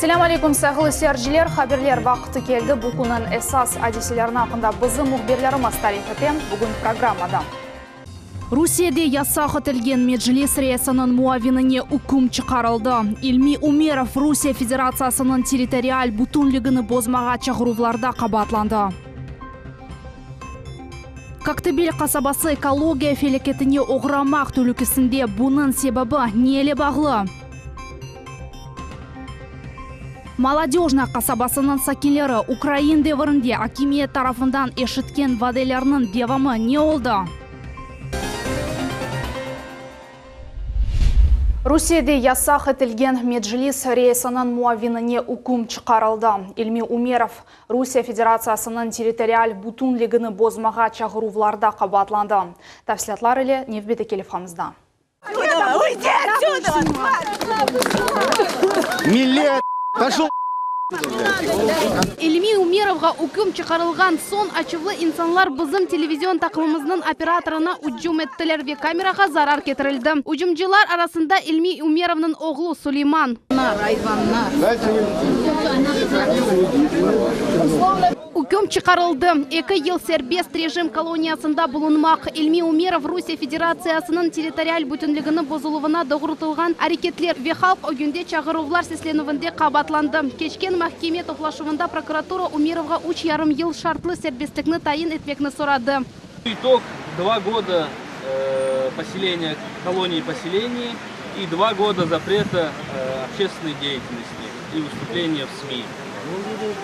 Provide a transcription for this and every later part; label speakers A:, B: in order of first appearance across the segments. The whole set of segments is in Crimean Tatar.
A: Selâm aleyküm, sayğılı seyirciler! Haberler vaqtı keldi. Bu künniñ esas adiselerini aqqında bizim mühbirlerimiz tarif ete. Bugün programmada. Rusiyede yasaq etilgen Meclis reisiniñ muavinine üküm çıqarıldı. İlmi Umerov Rusiye Federatsiyasınıñ territorial bütünligini bozmağa çağıruvlarda qabaatlandı. Koktebel qasabası ekologiya felâketine oğramaq telükesinde, bunıñ sebebi ne ile bağlı? Molodöjnoye qasabasınıñ sakinleri ukrain devirinde akimiyet tarafından eşitken vadelerniñ devamı ne oldı? Rusiyede yasaq etilgen Meclis reisiniñ muavinine üküm çıqarıldı. İlmi Umerov Rusiye Federatsiyasınıñ territorial bütünligini bozmağa çağıruvlarda qabaatlandı. Tafsilâtlar ile nevbetteki levhamızda.
B: İlmi Umerovğa üküm çıqarılğan soñ açuvlı insanlar bizim televizion taqımımıznıñ operatorına ücüm ettiler ve kamerağa zarar ketirildi. Ücümcılar arasında İlmi Umerovnıñ oğlu Suleyman. Üküm çıqarıldı, eki yıl serbest rejim koloniyasında bulunmaq. İlmi Umerov Rusiye Federatsiyasınıñ territorial bütünligini bozuluvına doğrultılğan areketler ve halq ögünde çağıruvlar seslenüvinde qabaatlandı. Keçken mahkeme toplaşuvında prokuratura Umerovğa üç yarım yıl şartlı serbestlikni tayin etmekni soradı.
C: Itog, dva goda poseleniya, kolonii poselenii i dva goda zapreta obşestvennoy deyatelnosti i vıstupleniya v SMİ.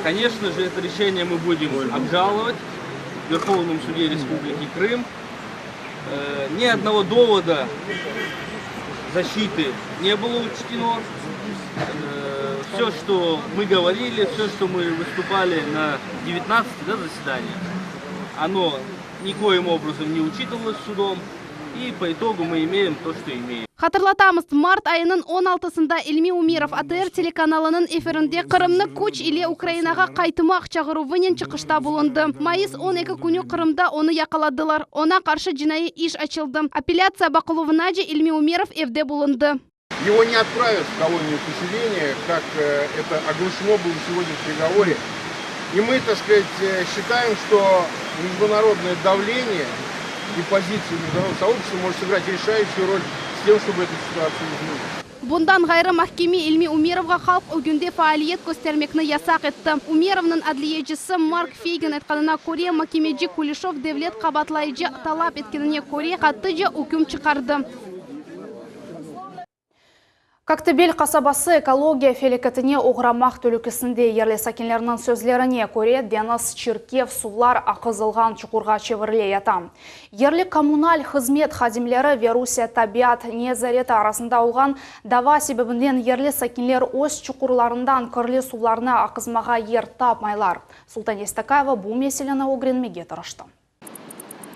C: Koneçno je, eto reşeniye mı budem obžalovat v Verhovnom sude Respubliki Krım. Ni odnogo dovoda zaşçity ne bylo uçteno. Vse, çto mı govorili, vse, çto mı vıstupali na devetnadtsatoy, da, zasedaniya, ono nikoim obrazom ne uçitıvalos sudom, i po itogu mı imeem to, çto imeem.
B: Hatırlatamız, mart ayınıñ on altısında İlmi Umerov ATR telekanalınıñ efirinde Qırımnı küç ile Ukrainağa qaytmaq çağıruvınen çıqışta bulundı. Mayıs 12 künü Qırımda onı yaqaladılar. Oña qarşı cinaiy iş açıldı. Apellâtsiya baqıluvınace İlmi Umerov evde bulundı.
D: Его не отправят в колонию поселения, как это оглашено было сегодня в приговоре. И мы, так сказать, считаем, что международное давление и позиция международного сообщества может сыграть решающую роль с тем, чтобы эту ситуацию изменить.
B: Bundan ğayrı, mahkeme İlmi Umerovğa halq ögünde faaliyet köstermekni yasaq etti. Umerovnıñ adliyecisi Mark Feygin aytqanına köre, makemeci Kulişov devlet qabaatlayıcı talap etkenine köre qattıca üküm çıqardı.
A: Koktebel qasabası ekologiya felâketine oğramaq telükesinde. Yerli sakinlerniñ sözlerine köre, deñiz çirkef suvlar aqızılğan çuqurğa çevirile yata. Yerli kommunal hızmet hadimleri ve Rusiye tabiat nezareti arasında olğan dava sebebinden yerli sakinler öz çuqurlarından kirli suvlarnı aqızmağa yer tapmaylar. Sultan Estakayeva bu meseleni ögrenmege tırıştı.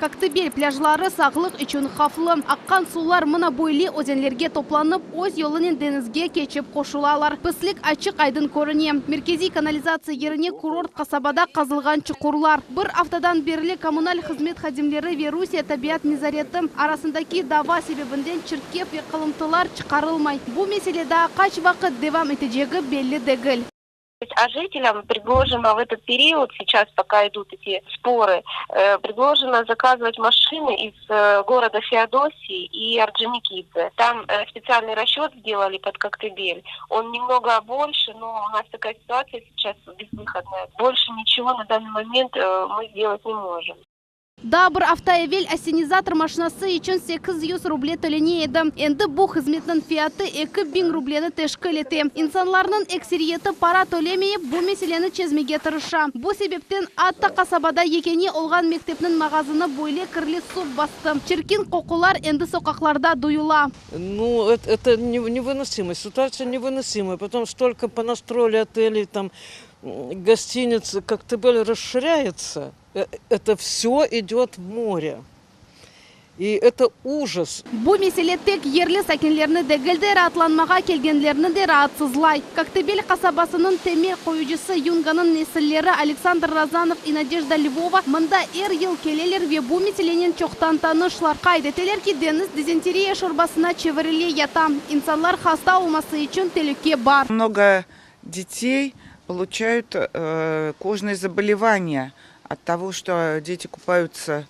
B: Koktebel plâjları sağlıq içün havflı. Aqqan suvlar mına böyle özenlerge toplanıp, öz yolunen deñizge keçip qoşulalar. Pislik açıq-aydın körüne. Merkeziy kanalizatsiya yerine kurort qasabada qazılğan çuqurlar. Bir aftadan berli kommunal hızmet hadimleri ve Rusiye tabiat nezareti arasındaki dava sebebinden çirkef ve qalımtılar çıqarılmay. Bu mesele daa qaç vaqıt devam etecegi belli degil.
E: A jitelям предложено в этот период, сейчас пока идут эти споры, предложено заказывать машины из города Феодосии и Орджоникидзе. Там специальный расчет сделали под Коктебель. Он немного больше, но у нас такая ситуация сейчас безвыходная. Больше ничего на данный момент мы сделать не можем.
B: Daa bir afta evel assenizator maşinası içün 800 ruble tölene edi. Endi bu hızmetniñ fiyatı 2000 rubleni teşkil ete. İnsanlarnıñ ekseriyeti para tölemeyip, bu meseleni çezmege tırışa. Bu sebepten atta qasabada yekâne olğan mektepniñ mağazını böyle kirli suv bastı. Çirkin qoqular endi soqaqlarda duyula.
F: Nu, eto nevınosimo, situatsiya nevınosimo. Potom stolko ponastroili oteley, tam, gostinits, Koktebel rasşirâyetsâ. Eto vsё idöt v more. İ eto ujas.
B: Bu mesele tek yerli sakinlerni degil de, raatlanmağa kelgenlerni de raatsızlay. Koktebel qasabasınıñ temel qoyucısı Yunganıñ nesilleri Aleksandr Rozanov i Nadejda Lvova mında er yıl keleler ve bu meselenen çoqtan tanışlar. Qayd eteler ki, deñiz dizenteriya şorbasına çevirile yata, insanlar hasta olması içün telüke bar.
G: Mnogo. Детей получают кожные заболевания от того, что дети купаются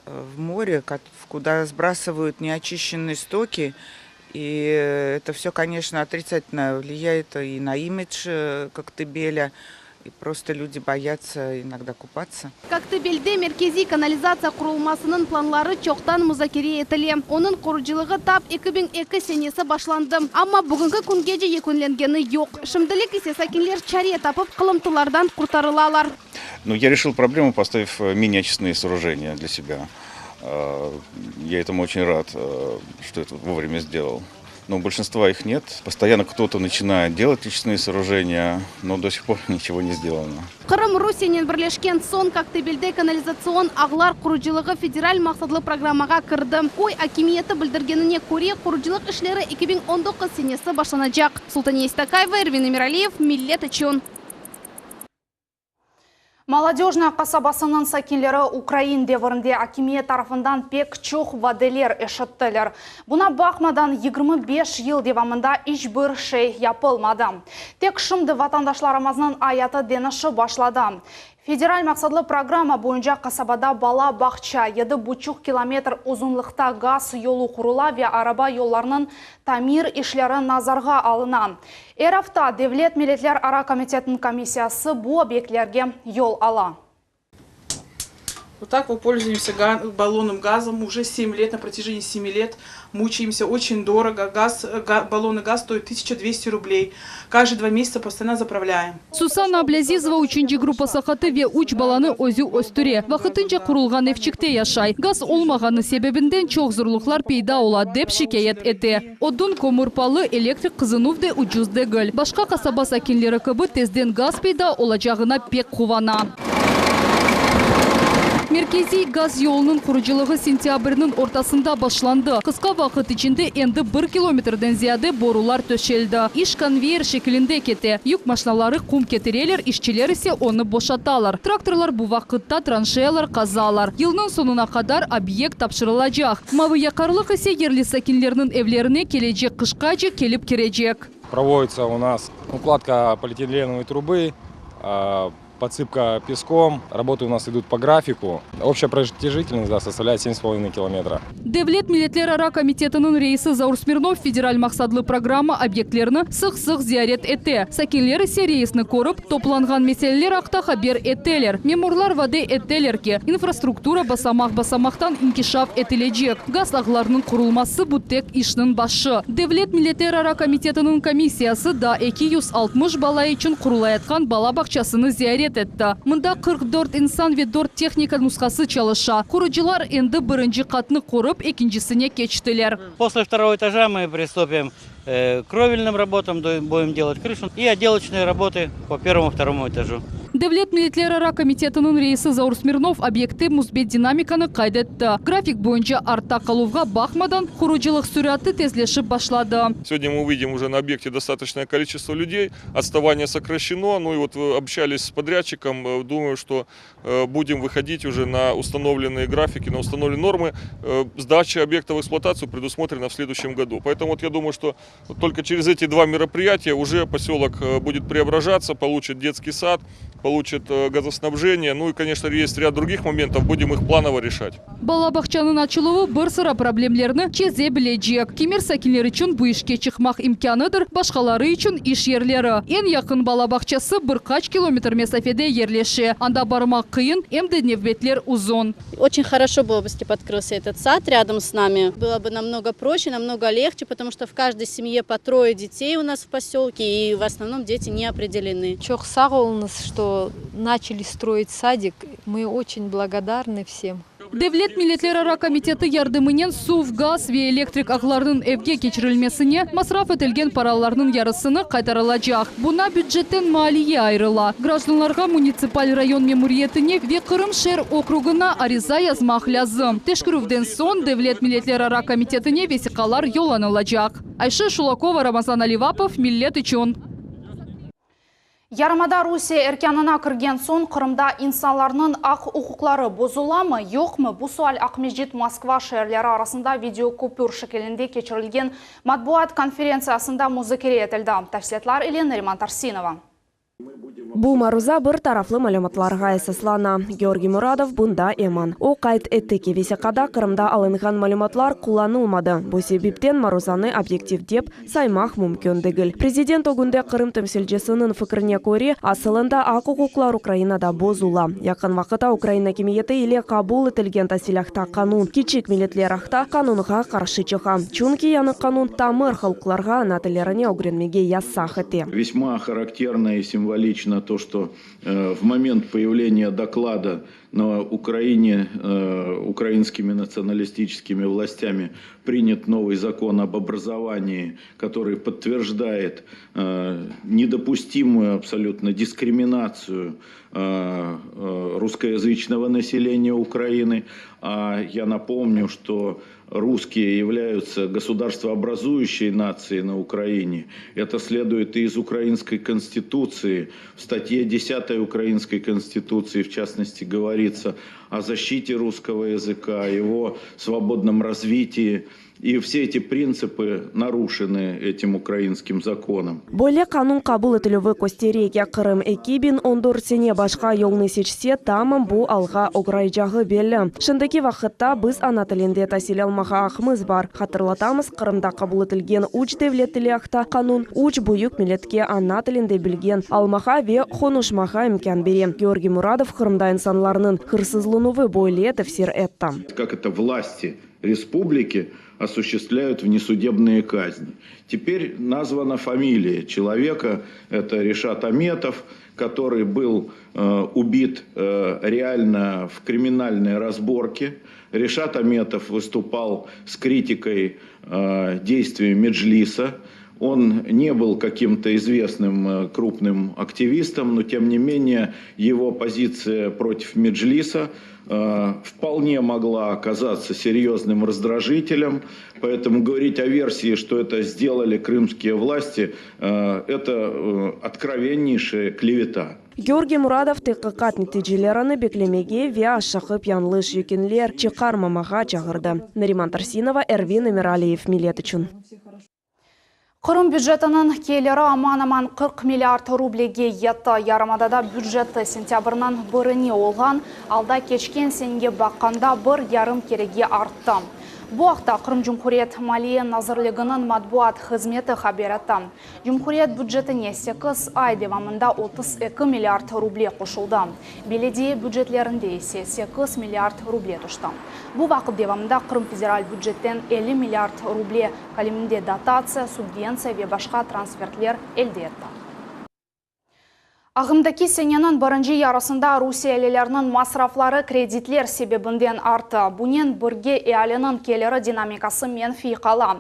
G: в море, куда сбрасывают неочищенные стоки. И это все, конечно, отрицательно влияет и на имидж Коктебеля, и просто люди боятся иногда купаться.
B: Koktebelde merkeziy kanalizatsiya qurulmasınıñ planları çoqtan muzakere etile. Onıñ qurucılığı tap 2002 senesi başlandı. Amma bugünki küngece yekünlengeni yoq. Şimdilik ise sakinler çare tapıp qılımtılardan qurtarılalar.
H: Ну, я решил проблему, поставив мини-очистные сооружения для себя. Я этому очень рад, что это вовремя сделал. Но у большинства их нет. Постоянно кто-то начинает делать очистные сооружения, но до сих пор ничего не сделано.
B: Qırım Rusiyenen birleşken soñ Koktebelde kanalizatsion ağlar qurucılığı federal maqsatlı programmağa kirdi. Köy akimiyeti bildirgenine köre qurucılıq işleri 2019 senesi başlanacaq. Sultaniye Istakayeva, Ervin Emiraliyev, Millet içün.
A: Molodejnoye qasabasınıñ sakinleri ukrain devrinde akimiyet tarafından pek çoq vadeler eşittiler. Buña baqmadan 25 yıl devamında iç bir şey yapılmadı. Tek şimdi vatandaşlarımıznıñ ayatı deñişip başladı. Federal maqsatlı programma boyunca qasabada bala bağça 7,5 kilometr uzunlıqta gaz yolu qurula ve araba yollarınıñ tamir işleri nazarğa alına. Er afta Devlet milletlerara komitetiniñ komissiyası bu obyektlerge yol ala.
I: Вот так мы пользуемся баллоном газом уже 7 лет, на протяжении 7 лет мучаемся, очень дорого. Газ, баллоны газ стоят 1200 рублей. Каждые 2 месяца постоянно заправляем.
J: Susanna Ablâzizova üçünci gruppa saqatı ve üç balanı özü östüre. Vaqtınca qurulğan evçikte yaşay. Gaz olmağanı sebebinden çoq zorluqlar peyda ola, dep şikâyet ete. Odun kömür paalı, elektrik qızınuv da ucuz degil. Başqa qasaba sakinleri kibi tezden gaz peyda olacağına pek quvana. Merkeziy gaz yolunıñ qurucılığı sentâbrniñ ortasında başlandı. Qısqa vaqıt içinde endi 1 kilometrden ziyade borular töşeldi. İş konveyer şekilinde kete. Yük maşinaları qum ketireler, işçiler ise onı boşatalar. Traktorlar bu vaqıtta tranşeyalar qazalar. Yılnıñ soñuna qadar obyekt tapşırılacaq. Mavı yaqarlıq ise yerli sakinlerniñ evlerine kelecek qışqace kelip kirecek.
K: Проводится у нас укладка полиэтиленовой трубы, подсыпка песком. Работы у нас идут по графику. Общая протяжительность, да, составляет 7,5 километра.
J: Devlet milletlerara komitetiniñ reisi Zaur Smirnov federal maqsatlı programma obyektlerini sıq-sıq ziyaret ete. Sakinler ise reisni körip, toplanğan meseleler aqta haber eteler. Memurlar vade eteler ki, infrastruktura basamaq basamaqtan inkişaf etilecek. Gaz ağlarınıñ qurulması bu tek işniñ başı. Devlet milletlerara komitetiniñ komissiyası da 260 bala içün qurulayatqan bala bağçasını ziyaret etti. Mında 44 insan ve 4 tehnika nushası çalışa. Qurucılar endi birinci qatnı qurıp, ekincisine keçtiler.
L: После второго этажа мы приступим к кровельным работам, будем делать крышу и отделочные работы по первому второму этажу.
J: Devlet milletlerara komitetiniñ reisi Zaur Smirnov obyektte müsbet dinamikanı qayd etti. Grafik boyunca artta qaluvğa baqmadan qurucılıq süratı tezleşip başladı.
M: Сегодня мы увидим уже на объекте достаточное количество людей, отставание сокращено. Ну и вот общались с подрядчиком, думаю, что будем выходить уже на установленные графики, на установленные нормы. Сдача объекта в эксплуатацию предусмотрена в следующем году. Поэтому вот я думаю, что вот только через эти два мероприятия уже поселок будет преображаться, получит детский сад, получит газоснабжение. Ну и, конечно, есть ряд других моментов, будем их планово решать.
J: Bala bağçanıñ açıluvı bir sıra problemlerni çeze bilecek. Kimer sakinler içün bu işke çıqmaq imkânıdır, başqaları içün iş yerleri. Eñ yaqın bala bağçası bir qaç kilometr mesafede yerleşe. Anda barmaq qıyın, em de nevbetler uzun.
N: Очень хорошо было бы, если бы открылся этот сад рядом с нами. Было бы намного проще, намного легче, потому что в каждой семье по трое детей у нас в поселке, и в основном дети не определены.
O: Çoq sağ oluñız, что начали строить садик. Мы очень благодарны всем.
J: Devlet milletlerara komiteti yardımınen suv, gaz ve elektrik ağlarınıñ evge keçirilmesine masraf etilgen paralarnıñ yarısını qaytarılacaq. Buña bücetten maliye ayırıla. Grajdanlarğa munitsipal rayon memuriyetine ve Qırım şeer okrugına ariza yazmaq lâzim. Teşkerüvden soñ Devlet milletlerara komitetine vesiqalar yollanılacaq. Ayşe Şulakova, Ramazan Alivapov, Millet içün.
A: Yarımada Rusiye erkânına kirgen soñ Qırımda insanlarnıñ aq-uquqları bozulamı, yoqmı? Bu sual Aqmescit Moskva şeerleri arasında videoköpür şekilinde keçirilgen matbuat konferentsiyasında muzakere etildi. Tafsilâtlar ile Nariman Tarsinova.
P: Bu maruza bir taraflı malümatlarğa esaslana, Georgiy Muradov bunda emin. O qayd etti ki, vesiqada Qırımda alınğan malümatlar qullanılmadı, bu sebepten maruzanı obyektiv dep saymaq mümkün degil. Prezident ögünde Qırım temsilcisiniñ fikrine köre, asılında aq-uquqlar Ukrainada bozula. Yaqın vaqıtta ukrain akimiyeti ile qabul etilgen tasil aqta qanun, kiçik milletler aqta qanunğa qarşı çıqa, çünki yañı qanun tamır halqlarğa ana tillerine ögrenmege yasaq ete.
Q: Весьма характерно и символично то, что в момент появления доклада на Украине украинскими националистическими властями принят новый закон об образовании, который подтверждает недопустимую абсолютно дискриминацию русскоязычного населения Украины. А я напомню, что русские являются государствообразующей нацией на Украине. Это следует и из Украинской Конституции. В статье 10 Украинской Конституции, в частности, говорится о защите русского языка, о его свободном развитии. И все эти принципы нарушены этим украинским законом.
P: Böyle qanun qabul etilüvi köstere ki, Qırım 2014 sene başqa yolnı seçse, tamam bu alğa oğraycağı belli. Şimdiki vaqıtta biz ana tilinde tasil almağa aqımız bar. Hatırlatamız, Qırımda qabul etilgen üç devlet tili aqta qanun üç büyük milletke ana tilinde bilgi almağa ve qonuşmağa imkân bere. Georgiy Muradov Qırımda insanlarnıñ hırsızlanuvı böyle tefsir etti.
Q: Как это власти республики осуществляют внесудебные казни. Теперь названа фамилия человека, это Решат Аметов, который был э, убит э, реально в криминальной разборке. Решат Аметов выступал с критикой э, действий Меджлиса. Он не был каким-то известным э, крупным активистом, но тем не менее его позиция против Меджлиса э, вполне могла оказаться серьезным раздражителем. Поэтому говорить о версии, что это сделали крымские власти, э, это откровеннейшая клевета.
P: Georgiy Muradov tedqiqat neticelerini beklemege ve aşıqıp yañlış ükümler çıqarmamağa çağırdı. Nariman Tarsinova, Ervin Emiraliyev, Millet içün.
A: Qırım bücetiniñ keliri aman-aman 40 milliard rublege yetti. Yarımadada büceti sentâbrniñ birine olğan alda keçken senege baqqanda bir yarım kerege arttı. Bu aqta Qırım Cumhuriyet Maliye Nazirliginiñ matbuat hızmeti haber etti. Cumhuriyet bücetine 8 ay devamında 32 milliard ruble qoşuldı. Belediye bücetlerinde ise 8 milliard ruble tüşti. Bu vaqıt devamında Qırım federal bücetten 50 milliard ruble köleminde dotatsiya, subventsiya ve başqa transfertler elde etti. Ağımdaki seneniñ birinci yarısında rusiyelilerniñ masrafları kreditler sebebinden arttı. Bunen birge ealiniñ keliri dinamikası menfiy qala.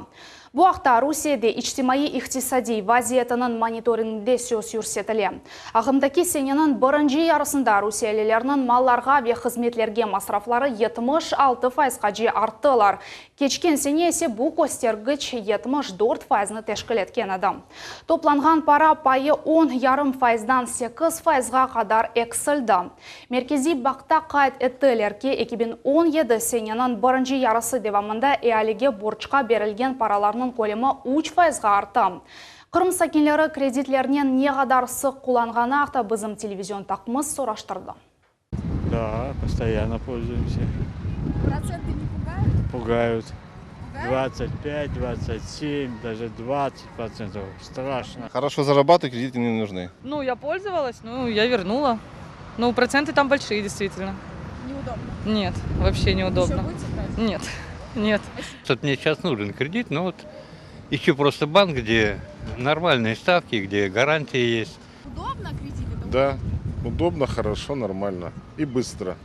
A: Bu aqta Rusiyede içtimaiy-iqtisadiy vaziyetiniñ monitoringinde söz yürsetile. Ağımdaki seneniñ birinci yarısında rusiyelilerniñ mallarğa ve hızmetlerge masrafları 76 fayızğace arttılar. Keçken sene ise bu köstergiç 74 fayıznı teşkil etken edi. Toplanğan para payı 10 yarım fayızdan 8 fayızğa qadar eksildi. Merkeziy bankta qayd ettiler ki, 2017 seneniñ birinci yarısı devamında ealige borcqa berilgen paralarnıñ kölemi 3 fayızğa arttı. Qırım sakinleri kreditlernen ne qadar sıq qullanğanı aqta bizim televizion taqımımız soraştırdı.
R: Да, постоянно пользуемся.
B: Проценты не пугают?
R: Пугают. 25, 27, даже 20 процентов. Страшно.
S: Хорошо зарабатываю, кредиты не нужны.
T: Ну, я пользовалась, ну, я вернула. Ну, проценты там большие, действительно.
B: Неудобно?
T: Нет, вообще неудобно.
B: Еще будете брать?
T: Нет, нет.
U: Вот мне сейчас нужен кредит, но вот ищу просто банк, где нормальные ставки, где гарантии есть.
B: Удобно кредиты?
D: Да, удобно, хорошо, нормально и быстро.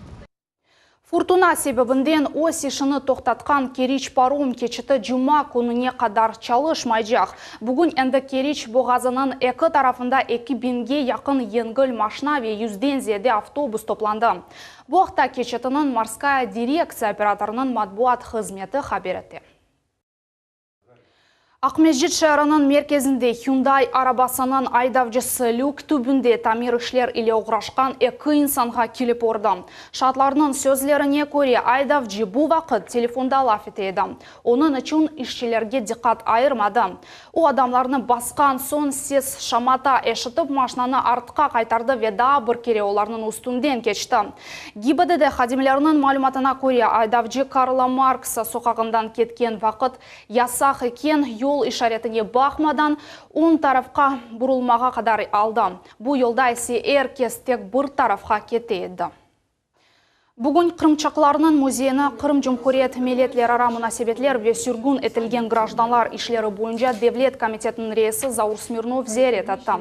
A: Furtuna sebebinden öz işini toqtatqan Keriç parom keçiti cuma kününe qadar çalışmaycaq. Bugün endi Keriç boğazınıñ eki tarafında 2000ge yaqın yengil maşina ve yüzden ziyade avtobus toplandı. Bu aqta keçitniñ Morskaya direktsiya operatorınıñ matbuat hızmeti haber etti. Aqmescit şeeriniñ merkezinde Hyundai arabasınıñ aydavcısı lük tübünde tamir işler ile oğraşqan eki insanğa kelip urdı. Şaatlarnıñ sözlerine köre, aydavcı bu vaqıt telefonda laf ete edi, onıñ içün işçilerge diqqat ayırmadı. O, adamlarnı basqan soñ ses şamata eşitip, maşnanı artqa qaytardı ve daa bir kere olarnıñ üstünden keçti. GİBDD hadimleriniñ malümatına köre, aydavcı Karla Marksa soqağından ketken vaqıt Yasaq eken yol işaretine baqmadan, oñ tarafqa burulmağa qadar aldı. Bu yolda ise er kes tek bir tarafqa kete edi. Bugün qırımçaqlarnıñ müzeyini Qırım Cumhuriyet Milletlerara munasebetler ve sürgün etilgen grajdanlar işleri boyunca devlet komitetiniñ reisi Zaur Smirnov ziyaret etti.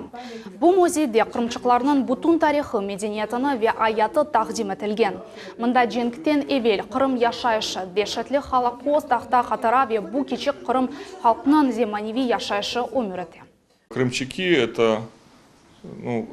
A: Bu müzeyde qırımçaqlarnıñ bütün tarihı, medeniyetini ve ayatı taqdim etilgen. Mında cenkten evel Qırım yaşayışı, deşetli Holokost aqta hatıra ve bu kiçik Qırım halqnıñ zemaneviy yaşayışı ömür ete.
M: Krımçaki, это, ну,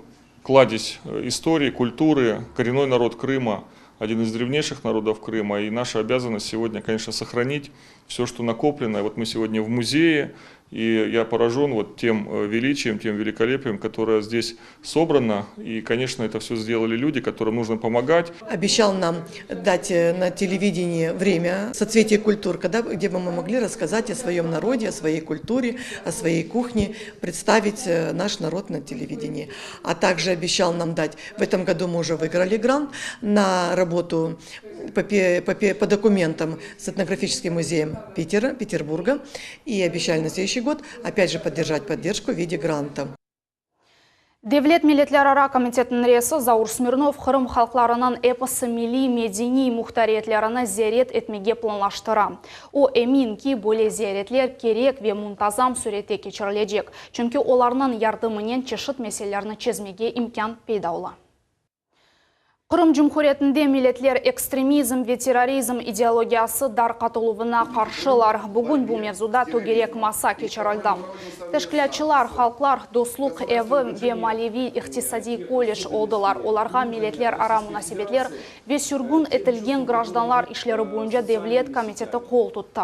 M: кладезь истории, культуры, коренной народ Крыма, один из древнейших народов Крыма. И наша обязанность сегодня, конечно, сохранить все, что накоплено. Вот мы сегодня в музее, и я поражен вот тем э, величием, тем великолепием, которое здесь собрано. И, конечно, это все сделали люди, которым нужно помогать.
C: Обещал нам дать э, на телевидении время «Соцветие культур», когда, где бы мы могли рассказать о своем народе, о своей культуре, о своей кухне, представить э, наш народ на телевидении. А также обещал нам дать, в этом году мы уже выиграли грант на работу по, по, по документам с этнографическим музеем Питера, Петербурга. И обещали на следующий год опять же поддержать поддержку в виде гранта.
A: Devlet milletlerara komitetiniñ reisi Zaur Smirnov Qırım halqlarınıñ episi milliy-medeniy muhtariyetlerini ziyaret etmege planlaştıra. O emin ki, böyle ziyaretler kerek ve muntazam sürette keçirilecek, çünki olarnıñ yardımınen çeşit meselelerni çezmege imkân peyda ola. Qırım Cumhuriyetinde milletler ekstremizm ve terrorizm ideologiyası darqatıluvına qarşılar. Bugün bu mevzuda tögerek masa keçirildi. Teşkilâtçılar Halqlar dostluq evi ve maliyeviy-iqtisadiy kollej oldılar. Olarğa Milletlerara munasebetler ve sürgün etilgen grajdanlar işleri boyunca devlet komiteti qol tuttı.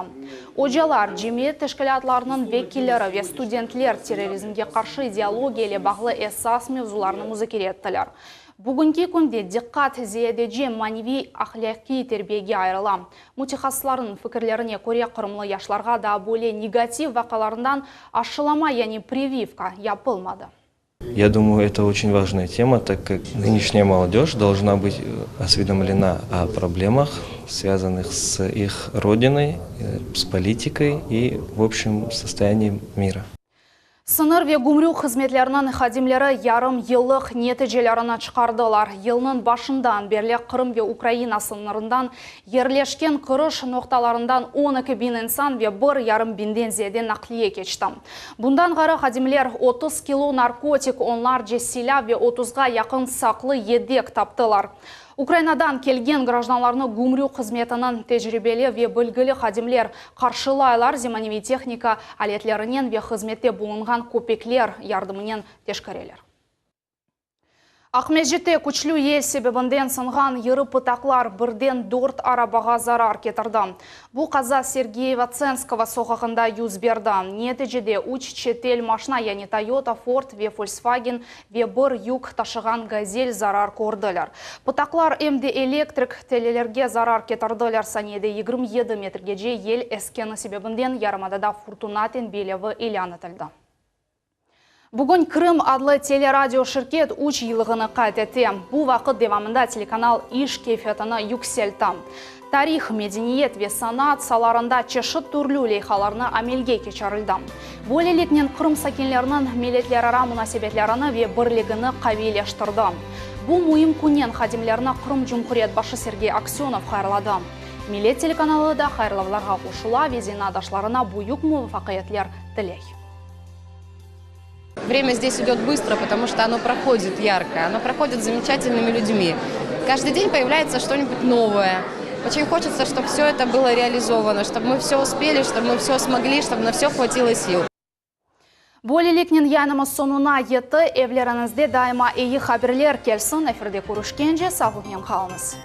A: Ocalar, cemiyet teşkilâtlarınıñ vekilleri ve studentler terrorizmge qarşı ideologiya ile bağlı esas mevzularnı muzakere ettiler. Bugünki künde diqqat ziyadece maneviy-ahlâqiy terbiyege ayırıla. Mütehassıslarnıñ fikirlerine köre, qırımlı yaşlarğa daa böyle negativ vaqialarından aşılama, yani privivka, yapılmadı.
V: Я думаю, это очень важная тема, так как нынешняя молодежь должна быть осведомлена о проблемах, связанных с их родиной, с политикой и, в общем, состоянием мира.
A: Sıñır ve gümrük hızmetleriniñ hadimleri yarım yıllıq neticelerini çıqardılar. Yılnıñ başından berli Qırım ve Ukraina sıñırından yerleşken kiriş noqtalarından 12 biñ insan ve bir yarım biñden ziyade naqliye keçti. Bundan ğayrı hadimler 30 kilo narkotik, onlarca silâ ve otuzğa yaqın saqlı yedek taptılar. Ukrainadan kelgen grajdanlarnı gümrük hızmetiniñ tecribeli ve bilgili hadimler qarşılaylar, zemaneviy tehnika aletlerinen ve hızmette bulunğan köpekler yardımınen teşkereler. Aqmescitte küçlü yel sebebinden sınğan yırı pıtaqlar birden dört arabağa zarar ketirdi. Bu qaza Sergeyeva-Tsenskogo soqağında yüz berdi. Neticede üç çetel maşna, yani Toyota, Ford ve Volkswagen ve bir yük taşığan Gazel zarar kördiler. Pıtaqlar em de elektrik tellerge zarar ketirdiler. Saniyede 27 metrgece yel eskeni sebebinden yarımadada furtuna tenbiyelevi ilân etildi. Bugün Krım adlı teleradio şirket üç yıllığını qayd ete. Bu vaqıt devamında telekanal iş keyfiyetini yükseltti. Tarih, medeniyet ve sanat saalarında çeşit türlü leyhalarnı amelge keçirildi. Böyleliknen Qırım sakinleriniñ milletlerara munasebetlerini ve birligini qaviyleştirdi. Bu müim künnen hadimlerini Qırım Cumhuriyet başı Sergey Aksönov hayırladı. Millet telekanalı da hayırlavlarğa qoşula ve zenaatdaşlarına büyük muvafaqiyetler tiley.
W: Время здесь идет быстро, потому что оно проходит ярко, оно проходит с замечательными людьми. Каждый день появляется что-нибудь новое. Очень хочется, чтобы все это было реализовано, чтобы мы все успели, чтобы мы все смогли, чтобы на все хватило сил.
A: Böyleliknen yayınımız soñuna yetti. Evleriñizde daima eyi haberler kelsin. Efirde körüşkence sağlıqnen qalıñız.